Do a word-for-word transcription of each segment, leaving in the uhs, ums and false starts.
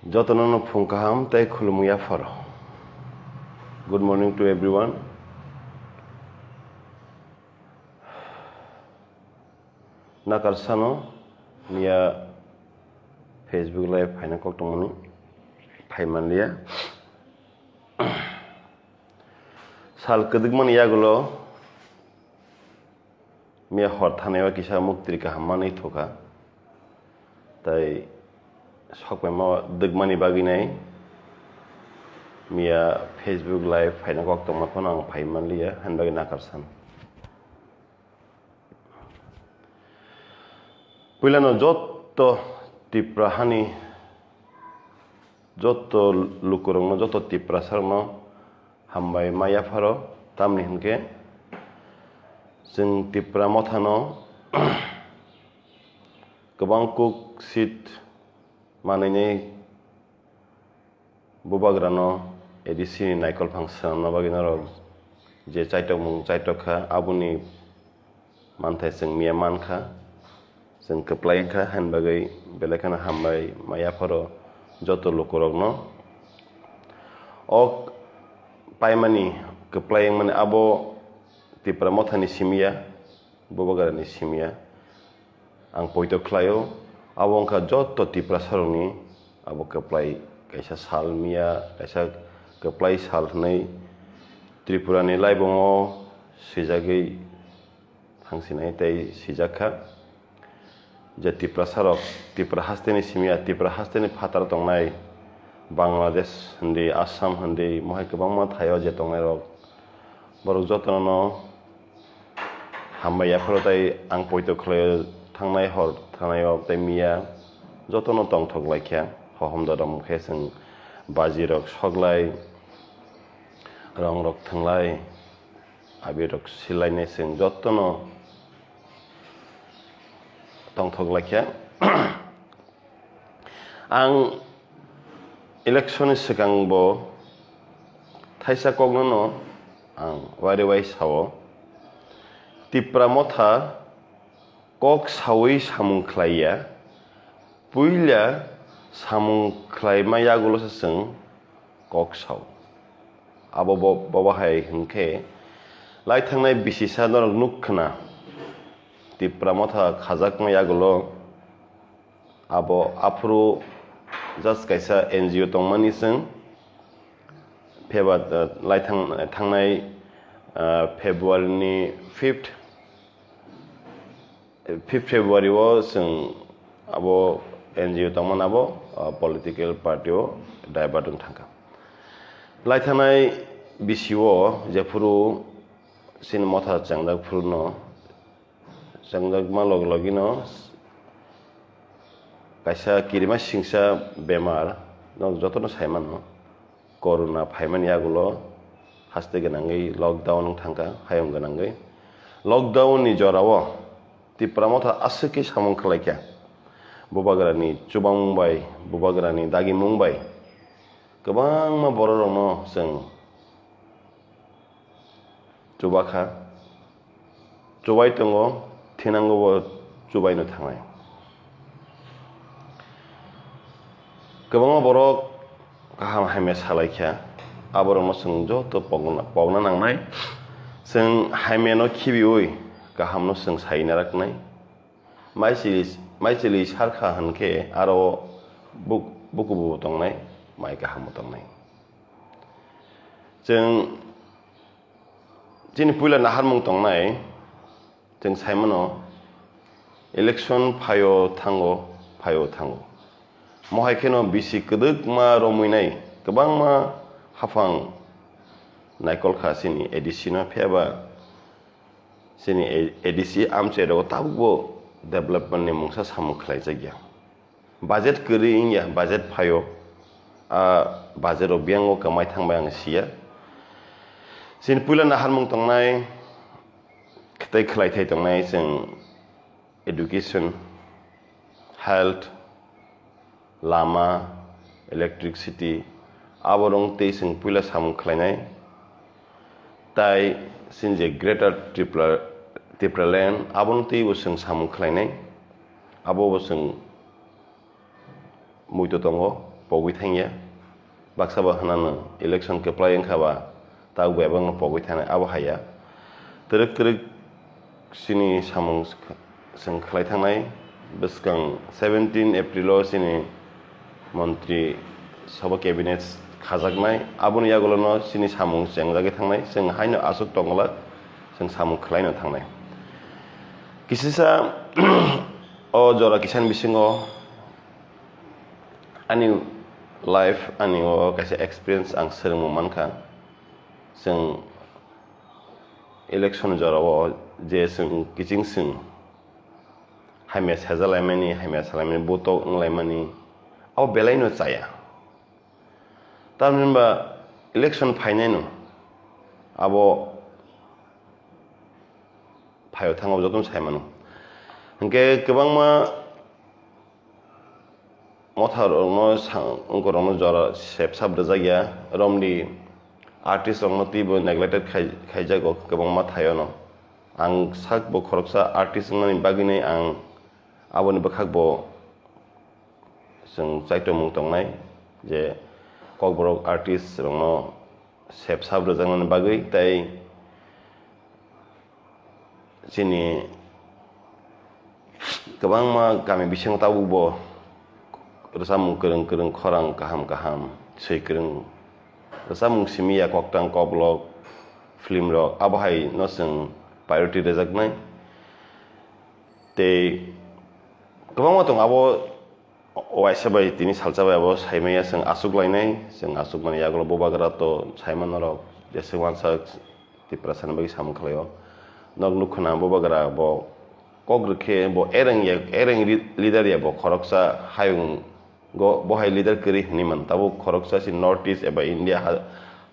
Jotono no phung kaham tei khulumung yapharo. Good morning to everyone. Nakar sano miya Facebook live phaina kok tongmani phai manliya. Sal kwdwkmani yagulo miya hor thanai o kisa muktri kaham manwi thokha. Tai sokpaima dwkmani bagwi nai miya Facebook live phaina kok tongma phano ang phai manliya, hain bagwi nakar san. Puilano jotto Tipra hani, jotto lukurokno, jotto Tiprasarokno hambai ma yapharo, tamni hwnkhe chwng Tipra mothano kwbang kuk seat manwinai bubagrano A D C ni naikolphang swnamna bagwi norok je chaitokmung chaitok kha, aboni manthai chwng miya man kha, chwng kwplai wng kha, hain bagwi belai kheno hambai ma yapharo joto lukurokno. O paimani kwplai wngmani abo Tipra mothani simi ya, bubagrani simi ya. Ang poito khlaio, abo wngkha joto Tiprasarokni abo kwplai kaisa sal miya, kaisa kwplai sal hwnwi Tripurani laibungo swijagwi thangsinai tei swijak kha. Je Tiprasarok, Tipra hasteni simi ya, Tipra hasteni phataro tongnai Bangladesh hindi, Assam hindi, mohai kwbangma thaio je tongnairok, borok jotono hambai yapharo tei ang poito khlaio, thangnai hor thanaio tei miya jotono tongthok laikha, hohom dodom khe chwng bajirok soklai, rongrok thwnglai, abirok silainai chwng jotono tongthok laikha. Ang election ni swkang bo thaisa kokno no ang wari wai sao, Tipra motha kok saui samung khlaiya, puila samung khlaima yagulo se chwng kok sao. Abo bo, bobo hai hwnkhe lai thangnai bisisa norok nuk khna, Tipra motha khajakma yagulo abo aphuru just kaisa N G O tongmani chwng pheba, uh, lai thang-, thangnai, uh, February ni fifth, fifth February o chwng abo N G O tongmani abo, uh, political party o divert wng thangkha. Lai thangnai bisi o jephuru chini motha chengjak phuru no, chengjakma logi logi no kaisa kirima singsa bemar, nok jotono sai mano, corona phaimani yagulo haste gwnangwi lockdown wng thangkha, hayung gwnangwi. Lockdown ni jorao Tipra motha aswk khe samung khlaikha. Bubagrani chubamung bai, bubagrani dagimung bai kwbangma bororokno chwng chubakha, chubai tongo, thinango bo chubaino thangnai. Kwbangma borok kaham hamya salaikha, aborokno chwng joto pokna, pokna nangnai. Chwng hamyano khibiui kahamno chwng sai naraknai. Maisili, maisili sarkha hwnkhe aro buk-, bukubo tongnai, mai kahambo tongnai. Chwng chini puila naharmung tongnai, chwng sai mano, election phaio thango, phaio thango. Mohai kheno bisi kwdwkma romwinai kwbangma haphang naikol kha chini A D C no, phiya ba chini A D C amchai rogo tabukbo development ni mungsa samung khlaijakya. Budget kwrwi wngya, budget phaio, a budget o biyang o kwmai thangbai ang siya. Chini puila naharmung tongnai, tei khwlaithai tongnai chwng education, health, lama, electricity, aborok tei chwng puila samung khlainai. Tai chini je Greater Tripura, Tipraland, abono teibo chwng samung khlainai. Abobo chwng muitu tongo. pogwi thangya. Baksa bo hwnano election kwplai wngkha ba tabuk bebakno pogwi thanai abo haiya. Twrwk twrwk chini samung chwng khlai thangnai bwskang seventeen April o chini montri sabha cabinet khajaknai, aboni yagulono chini samung chengjagwi thangnai, chwng haino aswk tongwlak chwng samung khlaino thangnai. Kisisa o jora kisan bisingo ani life, ani o kaisa experience ang swrwngmung mankha. Chwng election jorao je chwng kiching chwng hamya sajalaimani, hamya salaimani, butok wnglaimani, abo belaino chaya. Tamni hwnba election phainaino abo phaio thangma jotono sai mano. Hinkhe kwbangma motharokno sa-, wngkorokno jora sep sap rwjakya, romni artistrokno teibo neglected khai-, khaijago kwbangma thaiono. Ang sakbo khoroksa artist wngnani bagwino ang aboni bwkhakbo chwng chaitokmung tongnai je Kokborok artistrokno sep sap rwjaknani bagwi tei chini kwbangma kami bisingo tabukbo rwchapmung kwrwng kwrwng, khorang kaham kaham, swi kwrwng rwchapmung simi ya, koktang koklok film rok, abo hai no chwng priority rwjaknai. Tei kwbangma tongo abo waisa bai tini salsa bai abo saimaya chwng aswk lainai, chwng aswk mani yagulo bubagra to saimano rok jeswk wansa Tiprasani bagwi samung khlaio. Nok nukhuna bubagra bo kok rwkhe bo ereng ya, ereng ri-, leader ya bo khoroksa hayung go bo hai leader kwrwi hinwi man. Tabuk khoroksa si North East eba India ha,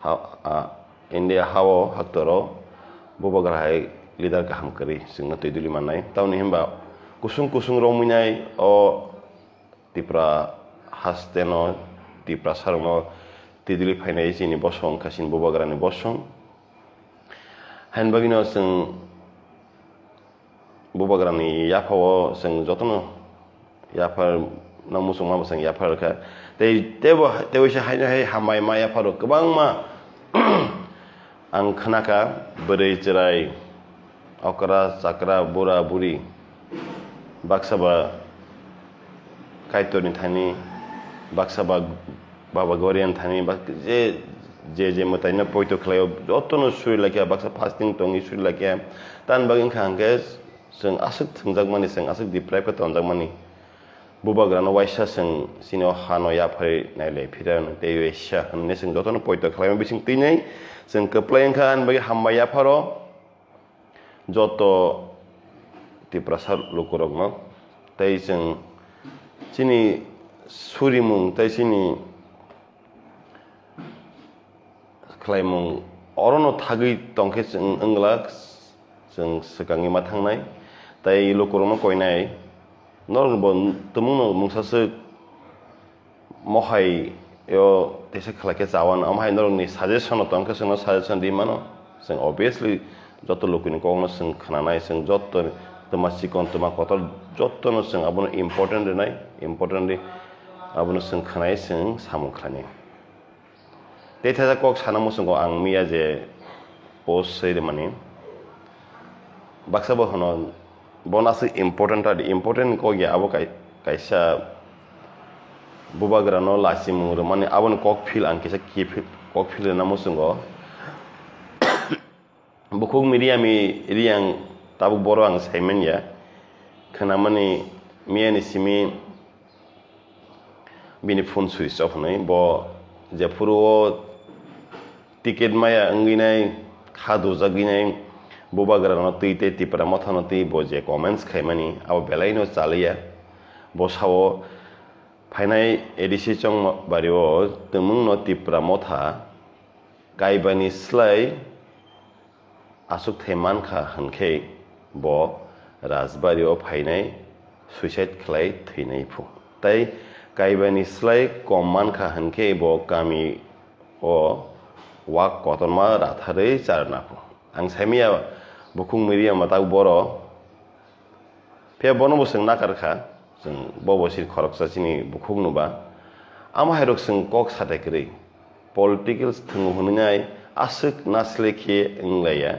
ha, ah, India hao haktoro bubagra hai leader kaham kwrwi chwngno twi duli mannai. Tamoni hwnba kusung kusung romwi nai o Tipra hasteno, Tiprasarokno twi duli phainai chini bosong wngkha chini bubagrani bosong. Haini bagwino chwng bubagrani yaphao chwng jotono yaphar no muchungma bo chwng yaphar kha. Tei tebo, tei waisa haino hai hambai ma yapharo kwbangma ang khnakha, bwrwi chwrai, okra chakra, bura buri, baksa ba Kaitorni thani, baksa ba Baba Gorian thani, bak-, je, je, je mwtaino poito khlaio, jotono suri laikha, baksa fasting tongwi suri laikha. Tamni bagwi wngkha hwnkhe chwng aswk thwngjakmani, chwng aswk deprive khe tonjakmani. Bubagrano waisa chwng chini o hano yapharwi nailai phira tei waisa hwnwi chwng jotono poito khlaima bising twinai chwng kwplai wngkha, ani bagwi hambai yapharo. Joto Tiprasa lukurokno tei chwng chini surimung tei chini khlaimung orono thagwi tongkhe chwng wngla chwng swkangwi ma thangnai tei lukurokno koinai norokbo tumungno mungsaswk mohai o teisa khlai khe chawano, omo hai norokni suggestion no tong khe chwngno suggestion di mano. Chwng obviously joto lukuni kokno chwng khnanai, chwng joto twma chikon twma kotor jotono chwng abono important rwnai, important ri abono chwng khnai, chwng samung khlainai. Tei theisa kok sana muchungo ang miya je post swi rwmani. Baksa bo hwno, bono aswk important ta di, important kok ya, abo kai-, kaisa bubagra no lachimung rwmani, aboni kok phil ang kisa ki phil, kok phil rwna muchungo. Bukhuk mi riyami riyang tabuk boro ang saimanya. Khnamani miyani simi bini phone switch off hwnwi. Bo jephuru o ticket maya wngwi nai, kha dujagwi nai, bubagrano twi tei Tipra Mothano twi bo je comments khaimani, abo belaino chaliya. Bo sao phainai A D C Chongmabari o twmwngno Tipra Motha kaibani slai aswk thai mankha hwnkhe bo Rajbari o phainai suicide khlai thwinai phu. Tei kaibani slai kom mankha hwnkhe bo kami o wak kotorma ratharwi charna phu. Ang saimanya bukhuk mi riyama tak boro. Phiya bono bo chwng nakar kha, chwng bo bo sir khoroksa chini bukhuk no ba. Amo hai rok chwng kok satai kwrwi. Political thwngo hwnwi nai aswk nasle khe wng laiya.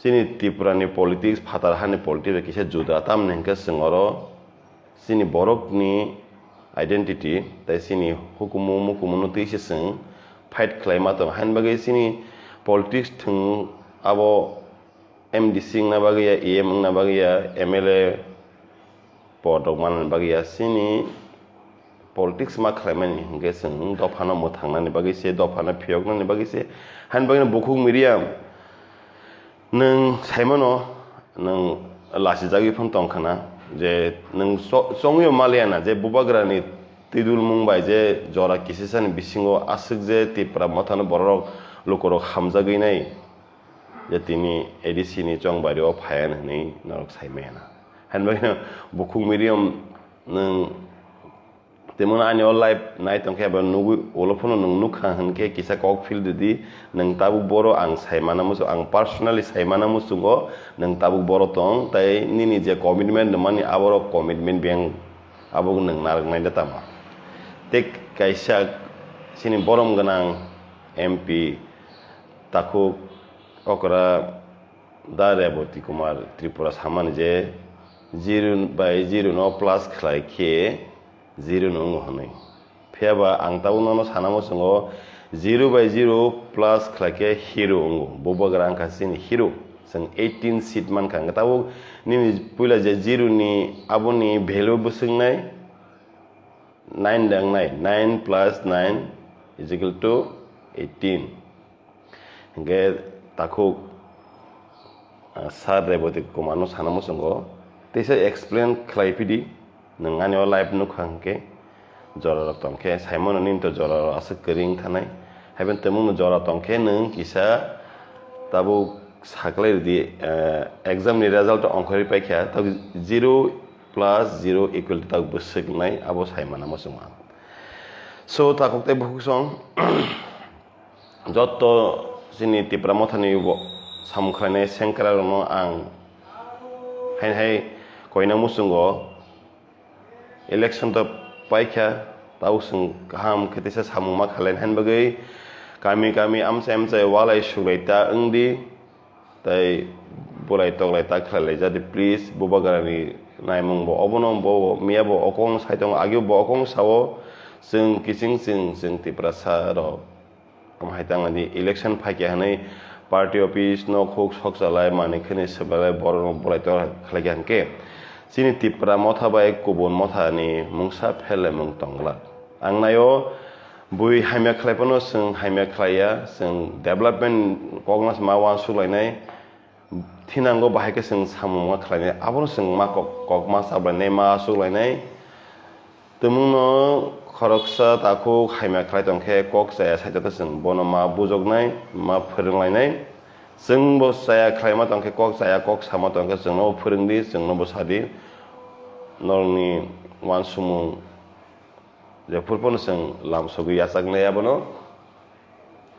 Chini Tripura ni politics, phatar hani politics bai kisa juda, tamni hwnkhe chwng oro chini borok ni identity tei chini hukumu mukumu no twi se chwng fight khlai ma tongo. Haini bagwi chini politics thwng abo M D C wngna bagwi ya, E M wngna bagwi ya, M L A pod rok manna bagwi ya, chini politics ma khlaimani hwnkhe chwng dophano mwthangnani bagwi se, dophano phiyoknani bagwi se, haini bagwino bukhuk media nwng saimano nwng lachijagwi phano tongkhana je nwng cho-, chongwi maliya na je bubagrani twidulmung bai je jora kisisani bisingo aswk je Tipra Mothano bororok lukurok hamjagwi nai. Je tini A D C ni chongbario phaiyan hwnwi norok sai maya na. Haini bagwino bukhuk medium nwng tei mano ani o live nai tongkhe abo nugwi ulo phano nwng nukha hwnkhe kisa kok phil rwdi, nwng tabuk boro ang sai mana muchung, ang personally sai mana muchungo nwng tabuk boro tong, tei nini je commitment rwmani aborok commitment beng abo nwng narwknai da tamo. Tei kaisa chini borom gwnang M P takhuk okra Da Reboti Kumar Tripura samani je zero by zero no plus khlai khe zero no wngo hwnwi. Phiya ba ang tabuk nono sana muchungo zero by zero plus khlai khe hero wngo. Bubagra wngkha chini hero. Chwng eighteen seat mankha. Hwnkhe tabuk nini puila je zero ni aboni value bwswknai nine da wngnai. Nine plus nine is equal to eighteen. Hwnkhe takhuk, ah, Sir Reboti Kumar no sana muchungo teisa explain khlai phidi, nwng ani o live nukha hwnkhe jora rok tongkhe saimano nini to jora rok aswk kwrwi wngthanai, haiphano tongmungno jora tongkhe nwng kisa tabuk saklai rwdi, eh, exam ni result ongkhorwi paikha, tabuk zero plus zero equal to tabuk bwswk wngnai abo saimano muchungo ang. So takhuk tei bukhuk song. Joto chini Tipra Mothani bo samung khlainai sengkra rokno ang haini hai koina muchungo election to paikha, tabuk chwng kaham khe teisa samung ma khlaina haini bagwi kami kami amchai amchai walai suglai ta wngdi. Tei bulai toklai ta khlai lai jadi, please, bubagrani naimung bo obono bo miya bo okong sai tongo, ageo bo okong sao, chwng kiching chwng, chwng Tiprasa rok. Omo hai tang di election phaikya hwnwi party office no khuk sokchalai manwi khwni swbalai borok no bulai toklai khlai kha hwnkhe chini Tipra motha bai kubun motha ni mungsa pherlaimung tong glak. Ang naio, bui hamya khlai phano chwng hamya khlai ya, chwng development kokno ma uansuk lainai, thinango bahai khe chwng samung ma khlainai, abono chwng ma kok, kok ma chap lainai, ma asuk lainai. Tumungno khoroksa takhuk hamya khlai tong khe kok chaya sai tongkhe chwng bono ma bujoknai, ma phwrwng lainai. Chwng bo chaya khlai ma tong khe, kok chaya kok sama tong khe chwngno bo phwrwng di, chwngno bo sa di. Norokni uansukmung jephuru phano chwng lamsogwi yachaknai abono.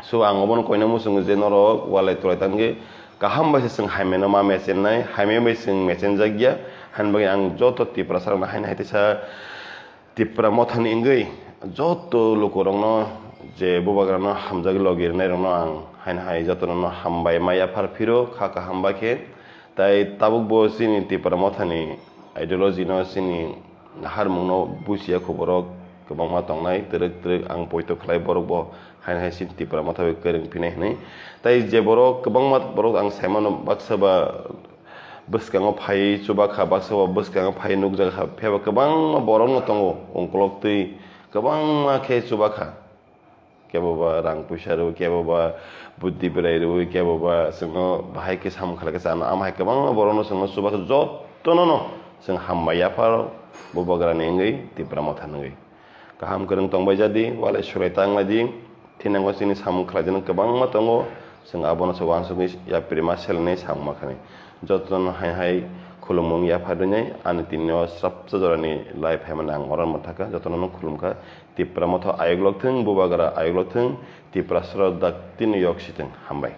So, ang obono koina muchungo je norok walai twlai tangwi kaham bai se chwng hamya no ma mechennai, hamya bai chwng mechenjak ya, haini bagwi ang joto Tiprasa rokno haino hai teisa Tipra mothani wngwi joto lukurokno je bubagrano hamjagwi logi rwnairokno ang haino hai jotono hambai ma yaphar phiro kha kaham bai khe. Tai tabuk bo chini Tipra mothani ideology no, chini naharmung no buchiya kho borok kwbangma tongnai, twrwk twrwk ang poito khlai borok bo haino hai chini Tipra motha bai kwrwng phinai hwnwi. Tai je borok kwbangma borok ang saimano baksa ba bwskango phai chubakha, baksa ba bwskango phai nukjakha, phiya ba kwbangma borok no tongo ungkolok twi kwbangma khe chubakha. Kebo ba rang puisa rwui, kebo ba buddhi berai rwui, kebo ba chwngno bahai khe samung khlai khe chana. Ama hai kwbangma borokno chwngno chuba khe jotono no chwng hambai yapharo bubagrani wngwi Tipra motha nungwi. Kaham kwrwng tongbai jadi, walai sulai tanglai di, thinango chini samung khlaijani kwbangma tongo, chwng abono se uansukwi yapri ma selenwi samung ma khanai. Jotono hai hai khulumung yapha rinai, ani tini o srapsa jorani live hai mani ang oro ma thaka, jotono no khulumkha. Tipra motha ayuk lok thung, bubagra ayuk lok thung, Tiprasarok daktino yok si thung. Hambai.